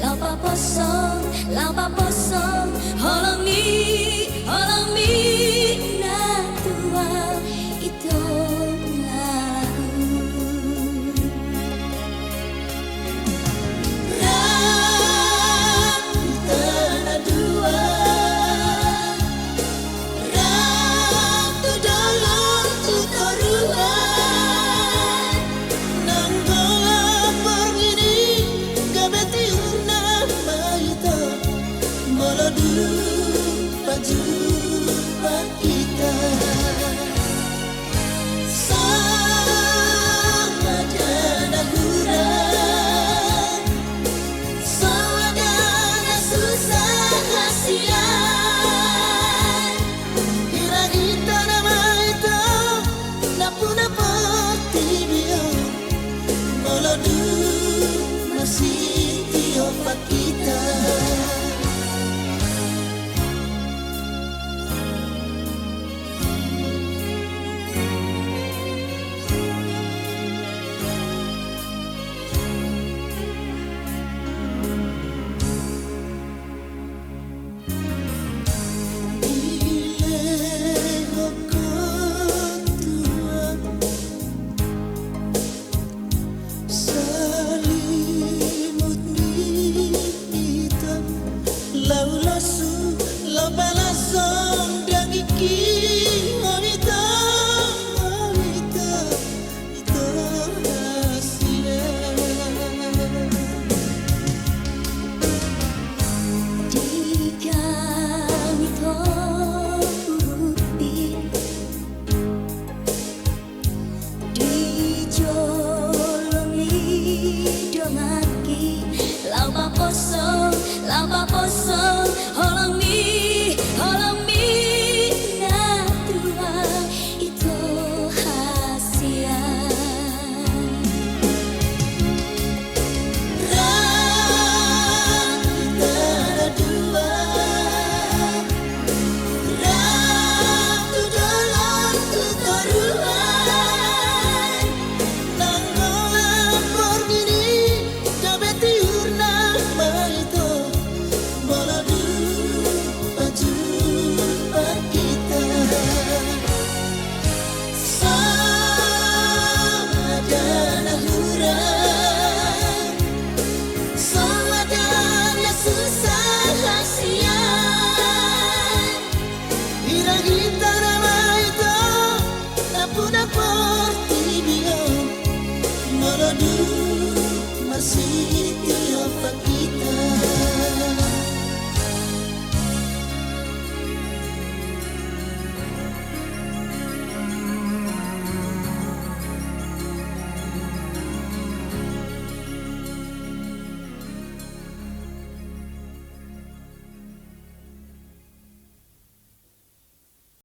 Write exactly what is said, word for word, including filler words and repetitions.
Laho paposhon, laho paposhon holong ni, holong ni natua-tua i tongahon. Rap tu tanah dua, rap tu dolok tu toruan. Nang holan borngin i gabe tiur nama hita, molo dung pajumpang hita. Songon dia na hurang, songon dia na susah hasian. Hira hita nama hita nampuna portibi on, molo dung masi